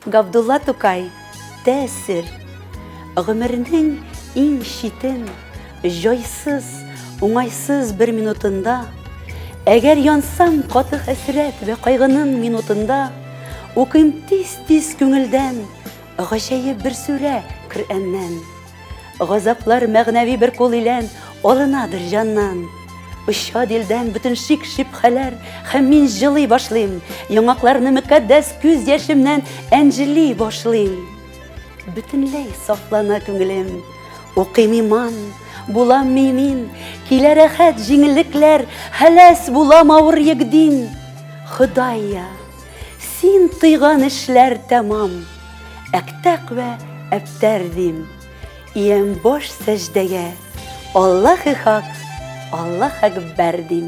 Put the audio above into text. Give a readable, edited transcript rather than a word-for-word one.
Габдулла Тукай, Тәэсир. Гомернең иң читен, җайсыз, уңайсыз бер минутында, әгәр янсам каты хәсрәт вә кайгының минутында, укыйм тиз-тиз күңелдән гаҗәеп бер сүрә Коръәннән. Газаплар мәгънәви бер кул илән алынадыр җаннан. Оча дилдән бөтен шик-шөбһәләр, һәм мин җылый башлыйм, яңакларны мөкатдәс күз яшемнән әнҗели башлыйм. Бөтенләй сафлана күңелем, укыйм иман, булам мимин, килә рәхәт җиңеллекләр, хәләс булам авыр йөкдин. Ходайя, син тыйган эшләр тәмам, әктәк вә әбтәр дим. Иям баш сәҗдәгә, Аллаһы хак, Аллаһ әкбәр дим.